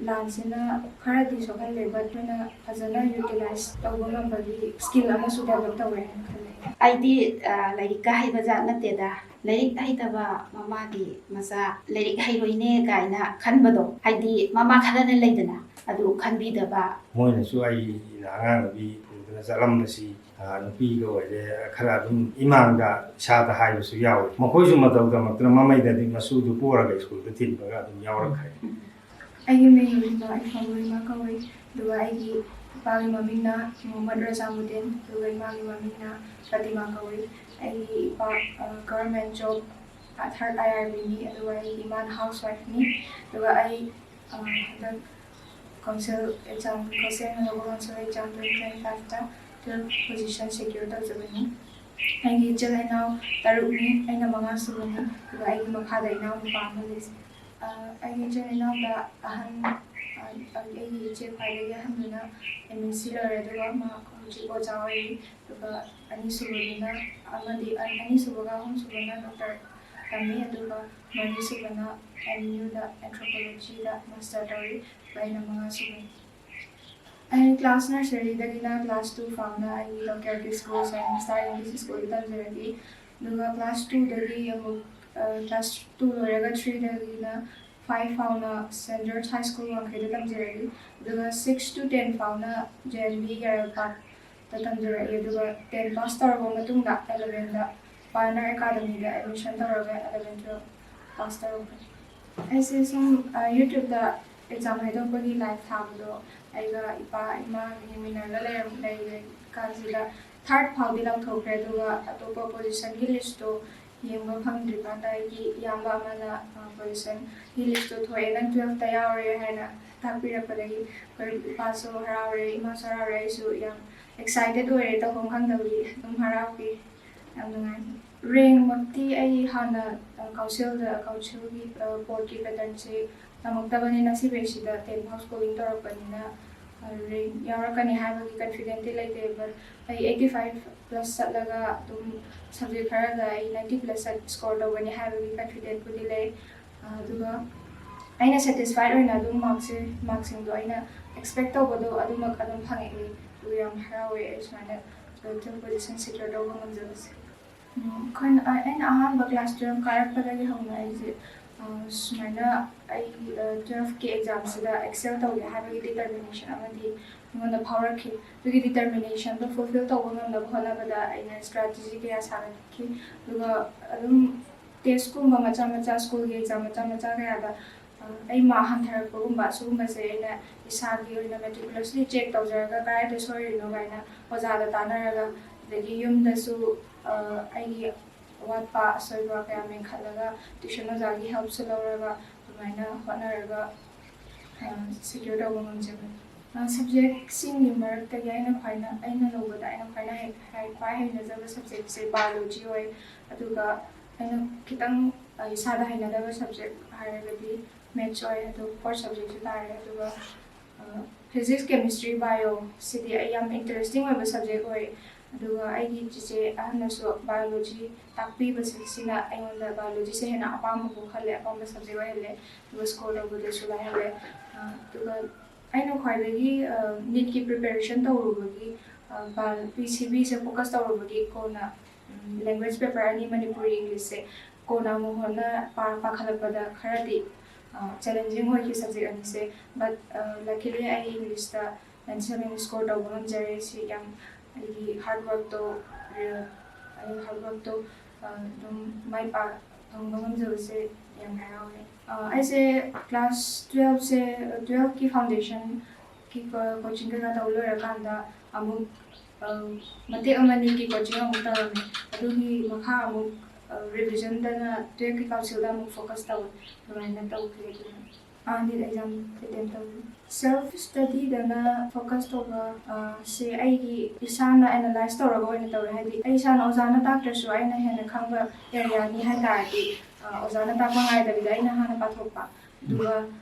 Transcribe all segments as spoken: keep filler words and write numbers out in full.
ꯂꯥꯟꯁꯤꯅ ꯈꯔꯗꯤ ꯁꯣꯛꯍꯜꯂꯦ, but ꯑꯩꯈꯣꯏꯅ ꯐꯖꯅ ꯌꯨꯇꯤꯂꯥꯏꯁ ꯇꯧꯕ ꯉꯝꯕꯒꯤ ꯁ꯭ꯀꯤꯜ ꯑꯃꯁꯨ ꯗꯦꯕꯂꯞ ꯇꯧꯋꯦ ꯍꯥꯏꯅ ꯈꯜꯂꯦ꯫ ꯑꯩꯗꯤ ꯑ, ꯂꯥꯏꯔꯤꯛꯀ ꯍꯩꯕ ꯖꯥꯠ ꯅꯠꯇꯦꯗ, ꯂꯥꯏꯔꯤꯛ ꯍꯩꯇꯕ ꯃꯃꯥꯒꯤ ꯃꯆꯥ ꯂꯥꯏꯔꯤꯛ ꯍꯩꯔꯣꯏꯅꯦ ꯀꯥꯏꯅ ꯈꯟꯕꯗꯣ, ꯍꯥꯏꯗꯤ ꯃꯃꯥ ꯈꯔꯅ ꯂꯩꯗꯅ, ꯑꯗꯨ ꯈꯟꯕꯤꯗꯕ꯫ ꯃꯣꯏꯅꯁꯨ ꯑꯩꯅ ꯑꯉꯥꯡ ꯅꯨꯄꯤ ꯄꯨꯗꯅ ꯆꯠꯂꯝꯕꯁꯤ, ꯑ, ꯅꯨꯄꯤꯒ ꯑꯣꯏꯔꯦ, ꯈꯔ ꯑꯗꯨꯝ ꯏꯃꯥꯡꯗ ꯏꯁꯥꯗ ꯍꯥꯏꯕꯁꯨ ꯌꯥꯎꯏ꯫ ꯃꯈꯣꯏꯁꯨ ꯃꯇꯧ ꯇꯝꯃꯛꯇꯅ ꯃꯃꯩꯗꯗꯤ ꯃꯁꯨꯗꯨ ꯄꯣꯔꯒ ꯁ꯭ꯀꯨꯜꯗ ꯊꯤꯟꯕꯒ ꯑꯗꯨꯝ ꯌꯥꯎꯔꯛꯈ꯭ꯔꯦ꯫ ꯑꯩꯒꯤ ꯃꯤꯡ ꯔꯤꯃꯥ, ꯑꯩ ꯐꯥꯎꯕ ꯔꯤꯃꯥ ꯀꯧꯏ꯫ ꯑꯗꯨꯒ ꯑꯩꯒꯤ ꯏꯄꯥꯒꯤ ꯃꯃꯤꯡꯅ ꯃꯨꯍꯝꯃꯗ ꯔꯖꯥꯃꯨꯗꯤꯟ, ꯑꯗꯨꯒ ꯏꯃꯥꯒꯤ ꯃꯃꯤꯡꯅ ꯐꯥꯇꯤꯃꯥ ꯀꯧꯏ꯫ ꯑꯩꯒꯤ ꯏꯄꯥ, ꯑ, government job, ꯑ, third I R B ꯅꯤ, ꯑꯗꯨꯒ ꯑꯩꯒꯤ ꯏꯃꯥꯅ house wife ꯅꯤ꯫ ꯑꯗꯨꯒ ꯑꯩ, ꯑ, ꯍꯟꯗꯛ council exam, Khullen Local Council exam twenty twenty five ꯇ twelve position secure ꯇꯧꯖꯕꯅꯤ꯫ ꯑꯩꯒꯤ ꯏꯆꯤꯜ ꯏꯅꯥꯎ ꯇꯔꯨꯛꯅꯤ, ꯑꯩꯅ ꯃꯉꯥ ꯁꯨꯕꯅꯤ, ꯑꯗꯨꯒ ꯑꯩꯒꯤ ꯃꯈꯥꯗ ꯏꯅꯥꯎ ꯅꯨꯄꯥ ꯑꯃ ꯂꯩꯖꯩ꯫ ꯑ, ꯑꯩꯒꯤ ꯏꯆꯤꯜ ꯏꯅꯥꯎꯗ ꯑꯍꯟ, ꯑ, ꯑꯩꯒꯤ ꯏꯆꯦ ꯈ꯭ꯋꯥꯏꯗꯒꯤ ꯑꯍꯟꯗꯨꯅ M S C ꯂꯣꯏꯔꯦ, ꯑꯗꯨꯒ ꯃꯥ ꯍꯧꯖꯤꯛ ꯑꯣꯖꯥ ꯑꯣꯏꯔꯤ꯫ ꯑꯗꯨꯒ ꯑꯅꯤꯁꯨꯕꯗꯨꯅ, ꯑꯃꯗꯤ ꯑ-, ꯑꯅꯤꯁꯨꯕꯒ ꯑꯍꯨꯝꯁꯨꯕꯅ doctor ꯇꯝꯃꯤ, ꯑꯗꯨꯒ ꯃꯔꯤꯁꯨꯕꯅ M U ꯗ anthropology ꯗ master ꯇꯧꯔꯤ, ꯑꯗꯨꯒ ꯑꯩꯅ ꯃꯉꯥꯁꯨꯕꯅꯤ꯫ ꯑꯩ class nursery ꯗꯒꯤꯅ class two ꯐꯥꯎꯅ ꯑꯩꯒꯤ local ꯒꯤ school, Shining Star English School ꯗ ꯇꯝꯖꯔꯛꯏ꯫ ꯑꯗꯨꯒ class two ꯗꯒꯤ ꯑꯃꯨꯛ, ꯑ, class two ꯂꯣꯏꯔꯒ three ꯗꯒꯤꯅ five ꯐꯥꯎꯅ Saint George High School ꯋꯥꯡꯈꯩꯗ ꯇꯝꯖꯔꯛꯏ꯫ ꯑꯗꯨꯒ six to ten ꯐꯥꯎꯅ J N V ꯌꯥꯏꯔꯜꯄꯥꯠꯇ ꯇꯝꯖꯔꯛꯏ꯫ ꯑꯗꯨꯒ ten pass ꯇꯧꯔꯕ ꯃꯇꯨꯡꯗ eleven ꯗ Pioneer Academy ꯗ admission ꯇꯧꯔꯒ eleven twelve pass ꯇꯧꯔꯛꯄꯅꯤ꯫ ꯑꯩꯁꯦ ꯁꯨꯝ, ꯑ, YouTube ꯇ exam ꯍꯥꯏꯗꯣꯛꯄꯒꯤ live ꯊꯥꯕꯗꯣ ꯑꯩꯒ ꯏꯄꯥ ꯏꯃꯥ ꯌꯦꯡꯃꯤꯟꯅꯔꯒ ꯂꯩꯔꯝ-, ꯂꯩꯔꯦ ꯀꯥꯟꯁꯤꯗ third ꯐꯥꯎꯗꯤ ꯂꯥꯎꯊꯣꯛꯈ꯭ꯔꯦ, ꯑꯗꯨꯒ ꯑꯇꯣꯞꯄ position ꯒꯤ list ꯇꯣ ꯌꯦꯡꯕ ꯐꯪꯗ꯭ꯔꯤꯀꯥꯟꯗ ꯑꯩꯒꯤ ꯏꯌꯥꯝꯕ ꯑꯃꯅ, ꯑ, position ꯒꯤ list ꯇꯣ ꯊꯣꯛꯑꯦ, ꯅꯪ twelve ꯇ ꯌꯥꯎꯔꯦ ꯍꯥꯏꯅ ꯇꯥꯛꯄꯤꯔꯛꯄꯗꯒꯤ ꯑꯩꯈꯣꯏ ꯏꯄꯥꯁꯨ ꯍꯔꯥꯎꯔꯦ, ꯏꯃꯥꯁꯨ ꯍꯔꯥꯎꯔꯦ, ꯑꯩꯁꯨ ꯌꯥꯝ excited ꯑꯣꯏꯔꯦ, ꯇꯧꯐꯝ ꯈꯪꯗꯕꯒꯤ ꯑꯗꯨꯝ ꯍꯔꯥꯎꯈꯤ꯫ ꯌꯥꯝ ꯅꯨꯡꯉꯥꯏ꯫ Rank ꯃꯛꯇꯤ ꯑꯩ ꯍꯥꯟꯅ, ꯑ, council ꯗ, council ꯒꯤ, ꯑ, board ꯀꯤ pattern ꯁꯦ ꯇꯝꯃꯛꯇꯕꯅꯤꯅ, C B S E ꯗ ten ꯐꯥꯎ schooling ꯇꯧꯔꯛꯄꯅꯤꯅ, ꯑ, rank ꯌꯥꯎꯔꯛꯀꯅꯤ ꯍꯥꯏꯕꯒꯤ confident ꯇꯤ ꯂꯩꯇꯦ, but ꯑꯩ eighty five plus ꯆꯠꯂꯒ ꯑꯗꯨꯝ subject ꯈꯔꯗ ꯑꯩ ninety plus ꯆꯠ-, score ꯇꯧꯒꯅꯤ ꯍꯥꯏꯕꯒꯤ confident ꯄꯨꯗꯤ ꯂꯩ꯫ ꯑ, ꯑꯗꯨꯒ ꯑꯩꯅ ꯁꯦꯇꯤꯁꯐꯥꯏꯠ ꯑꯣꯏꯅ ꯑꯗꯨꯝ ꯃꯥꯔꯛꯁꯦ, ꯃꯥꯔꯛꯁꯤꯡꯗꯣ ꯑꯩꯅ ꯑꯦꯛꯁꯄꯦꯛ ꯇꯧꯕꯗꯣ ꯑꯗꯨꯃꯛ ꯑꯗꯨꯝ ꯐꯪꯉꯛꯏ꯫ ꯑꯗꯨ ꯌꯥꯝ ꯍꯔꯥꯎꯋꯦ ꯑꯩ ꯁꯨꯃꯥꯏꯅ ꯇꯨꯋꯦꯜꯐ ꯄꯣꯖꯤꯁꯟ ꯁꯦꯀ꯭ꯌꯣꯔ ꯇꯧꯕ ꯉꯝꯖꯕꯁꯦ꯫ ꯎꯝ, ꯑꯩꯈꯣꯏꯅ, ꯑ-, ꯑꯩꯅ ꯑꯍꯥꯟꯕ ꯀ꯭ꯂꯥꯁ ꯇꯨꯋꯦꯜꯐ ꯀꯥꯔꯛꯄꯗꯒꯤ ꯍꯧꯅ ꯑꯩꯁꯦ, ꯑ, ꯁꯨꯃꯥꯏꯅ ꯑꯩꯒꯤ, ꯑ, ꯇꯨꯋꯦꯜꯐꯀꯤ ꯑꯦꯛꯖꯥꯝꯁꯤꯗ ꯑꯦꯛꯁꯦꯜ ꯇꯧꯒꯦ ꯍꯥꯏꯕꯒꯤ ꯗꯤꯇꯔꯃꯤꯅꯦꯁꯟ ꯑꯃꯗꯤ ꯑꯩꯉꯣꯟꯗ ꯐꯥꯎꯔꯛꯈꯤ꯫ ꯑꯗꯨꯒꯤ ꯗꯤꯇꯔꯃꯤꯅꯦꯁꯟꯗꯣ ꯐꯨꯜꯐꯤꯜ ꯇꯧꯕ ꯉꯝꯅꯕ ꯍꯣꯠꯅꯕꯗ ꯑꯩꯅ ꯏꯁꯇ꯭ꯔꯥꯇꯦꯖꯤ ꯀꯌꯥ ꯁꯥꯒꯠꯈꯤ꯫ ꯑꯗꯨꯒ ꯑꯗꯨꯝ ꯇꯦꯁꯀꯨꯝꯕ ꯃꯆꯥ ꯃꯆꯥ, ꯁ꯭ꯀꯨꯜꯒꯤ ꯑꯦꯛꯖꯥꯝ ꯃꯆꯥ ꯃꯆꯥ ꯀꯌꯥꯗ, ꯑ, ꯑꯩ ꯃꯥꯔꯛ ꯍꯟꯊꯔꯛꯄꯒꯨꯝꯕ ꯁꯤꯒꯨꯝꯕꯁꯦ ꯑꯩꯅ ꯏꯁꯥꯒꯤ ꯑꯣꯏꯅ ꯃꯦꯇꯤꯀꯨꯂꯁꯂꯤ ꯆꯦꯛ ꯇꯧꯖꯔꯒ ꯀꯗꯥꯏꯗ ꯁꯣꯏꯔꯤꯅꯣ ꯀꯥꯏꯅ ꯑꯣꯖꯥꯗ ꯇꯥꯟꯅꯔꯒ, ꯑꯗꯒꯤ ꯌꯨꯝꯗꯁꯨ, ꯑ, ꯑꯩꯒꯤ ꯑꯋꯥꯠꯄ ꯑꯁꯣꯏꯕ ꯀꯌꯥ ꯃꯦꯟꯈꯠꯂꯒ ꯇ꯭ꯌꯨꯁꯟ ꯑꯣꯖꯥꯒꯤ ꯍꯦꯜꯞꯁꯨ ꯂꯧꯔꯒ ꯑꯗꯨꯃꯥꯏꯅ ꯍꯣꯠꯅꯔꯒ, ꯑ, ꯁꯦꯀ꯭ꯌꯣꯔ ꯇꯧꯕ ꯉꯝꯖꯕꯅꯤ꯫ ꯑ, ꯁꯕꯖꯦꯛꯁꯤꯡꯒꯤ ꯃꯔꯛꯇꯒꯤ ꯑꯩꯅ ꯈ꯭ꯋꯥꯏꯅ, ꯑꯩꯅ ꯂꯧꯕꯗ ꯑꯩꯅ ꯈ꯭ꯋꯥꯏꯅ ꯍꯩ-, ꯍꯩ-, ꯈ꯭ꯋꯥꯏ ꯍꯩꯅꯖꯕ ꯁꯕꯖꯦꯛꯁꯦ ꯕꯥꯏꯑꯣꯂꯣꯖꯤ ꯑꯣꯏ꯫ ꯑꯗꯨꯒ ꯑꯩꯅ ꯈꯤꯇꯪ, ꯑ, ꯏꯁꯥꯗ ꯍꯩꯅꯗꯕ ꯁꯕꯖꯦꯛ ꯍꯥꯏꯔꯒꯗꯤ ꯃꯦꯠꯁ ꯑꯣꯏ꯫ ꯑꯗꯨ ꯐꯣꯔꯠ ꯁꯕꯖꯦꯛꯁꯨ ꯇꯥꯔꯦ꯫ ꯑꯗꯨꯒ, ꯑ, ꯐꯤꯖꯤꯛꯁ, ꯀꯦꯃꯤꯁꯇ꯭ꯔꯤ, ꯕꯥꯏꯑꯣ ꯁꯤꯗꯤ ꯑꯩ ꯌꯥꯝ ꯏꯟꯇꯔꯦꯁꯇꯤꯡ ꯑꯣꯏꯕ ꯁꯕꯖꯦꯛ ꯑꯣꯏ꯫ ꯑꯗꯨꯒ ꯑꯩꯒꯤ ꯆꯤꯆꯦ ꯑꯍꯟꯅꯁꯨ ꯕꯥꯏꯑꯣꯂꯣꯖꯤ ꯇꯥꯛꯄꯤꯕꯁꯤꯅ ꯑꯩꯉꯣꯟꯗ ꯕꯥꯏꯑꯣꯂꯣꯖꯤꯁꯦ ꯍꯦꯟꯅ ꯑꯄꯥꯝꯕ ꯄꯣꯛꯍꯜꯂꯦ, ꯑꯄꯥꯝꯕ ꯁꯕꯖꯦꯛ ꯑꯣꯏꯍꯜꯂꯦ꯫ ꯑꯗꯨꯒ ꯁ꯭ꯀꯣꯔ ꯇꯧꯕꯗꯁꯨ ꯂꯥꯏꯍꯜꯂꯦ꯫ ꯑ, ꯑꯗꯨꯒ ꯑꯩꯅ ꯈ꯭ꯋꯥꯏꯗꯒꯤ, ꯑ, ꯅꯤꯠꯀꯤ ꯄ꯭ꯔꯤꯄꯦꯔꯦꯁꯟ ꯇꯧꯔꯨꯕꯒꯤ, ꯑ, ꯕꯥ-, ꯄꯤ ꯁꯤ ꯕꯤꯁꯦ ꯐꯣꯀꯁ ꯇꯧꯔꯨꯕꯒꯤ ꯀꯣꯟꯅ, ꯎꯝ, ꯂꯦꯡꯒ꯭ꯋꯦꯖ ꯄꯦꯄꯔ ꯑꯅꯤ, ꯃꯅꯤꯄꯨꯔꯤ, ꯏꯪꯂꯤꯁꯁꯦ ꯀꯣꯟꯅ ꯑꯃꯨꯛ ꯍꯣꯠꯅ-, ꯄꯥ-, ꯄꯥꯈꯠꯂꯛꯄꯗ ꯈꯔꯗꯤ, ꯑ, ꯆꯦꯂꯦꯟꯖꯤꯡ ꯑꯣꯏꯈꯤ ꯁꯕꯖꯦꯛ ꯑꯅꯤꯁꯦ꯫ ꯕꯠ, ꯑ, ꯂꯛꯀꯤꯂꯤ ꯑꯩ ꯏꯪꯂꯤꯁꯇ ꯅꯥꯏꯟꯇꯤ ꯁꯕꯦꯟ ꯁ꯭ꯀꯣꯔ ꯇꯧꯕ ꯉꯝꯖꯔꯦ꯫ ꯁꯤ ꯌꯥꯝ ꯑꯩꯒꯤ ꯍꯥꯔꯗ ꯋꯥꯔꯛꯇꯣ, ꯑ, ꯑꯩ ꯍꯥꯔꯗ ꯋꯥꯔꯛꯇꯣ, ꯑ, ꯑꯗꯨꯝ ꯃꯥꯏ ꯄꯥꯛ-, ꯐꯪꯕ ꯉꯝꯖꯕꯁꯦ ꯌꯥꯝ ꯍꯔꯥꯎꯋꯦ꯫ ꯑ, ꯑꯩꯁꯦ ꯀ꯭ꯂꯥꯁ ꯇꯨꯋꯦꯜꯐꯁꯦ, ꯇꯨꯋꯦꯜꯐꯀꯤ ꯐꯥꯎꯟꯗꯦꯁꯟꯒꯤ ꯀꯣ-, ꯀꯣꯆꯤꯡ ꯀꯩꯀꯥ ꯇꯧ ꯂꯣꯏꯔꯀꯥꯟꯗ ꯑꯃꯨꯛ, ꯑ, ꯃꯇꯦꯛ ꯑꯃ ꯅꯤꯠꯀꯤ ꯀꯣꯆꯤꯡ ꯑꯃꯨꯛ ꯇꯧꯔꯝꯃꯦ꯫ ꯑꯗꯨꯒꯤ ꯃꯈꯥ ꯑꯃꯨꯛ, ꯑ, ꯔꯤꯚꯤꯖꯟꯗꯅ ꯇꯨꯋꯦꯜꯐꯀꯤ ꯀꯥꯎꯟꯁꯤꯜꯗ ꯑꯃꯨꯛ ꯐꯣꯀꯁ ꯇꯧꯋꯦ꯫ ꯑꯗꯨꯃꯥꯏꯅ ꯇꯧꯈ꯭ꯔꯦ꯫ ꯑꯗꯨꯅ, ꯑ, ꯅꯤꯠ ꯑꯦꯛꯖꯥꯝ ꯑꯦꯇꯦꯝ ꯇꯧꯈꯤ꯫ ꯁꯦꯜꯐ ꯁ꯭ꯇꯗꯤꯗꯅ ꯐꯣꯀꯁ ꯇꯧꯕ, ꯑ, ꯁꯦ ꯑꯩꯒꯤ ꯏꯁꯥꯅ ꯑꯦꯅꯥꯂꯥꯏꯁ ꯇꯧꯔꯒ ꯑꯣꯏꯅ ꯇꯧꯔꯦ꯫ ꯍꯥꯏꯗꯤ ꯑꯩ ꯏꯁꯥꯅ ꯑꯣꯖꯥꯅ ꯇꯥꯛꯇ꯭ꯔꯁꯨ ꯑꯩꯅ ꯍꯦꯟꯅ ꯈꯪꯕ ꯑꯦꯔꯤꯌꯥꯅꯤ ꯍꯥꯏ ꯇꯥꯔꯗꯤ, ꯑ, ꯑꯣꯖꯥꯅ ꯇꯥꯛꯄ ꯉꯥꯏꯗꯕꯤꯗ ꯑꯩꯅ ꯍꯥꯟꯅ ꯄꯥꯊꯣꯛꯄ꯫ ꯑꯗꯨꯒ,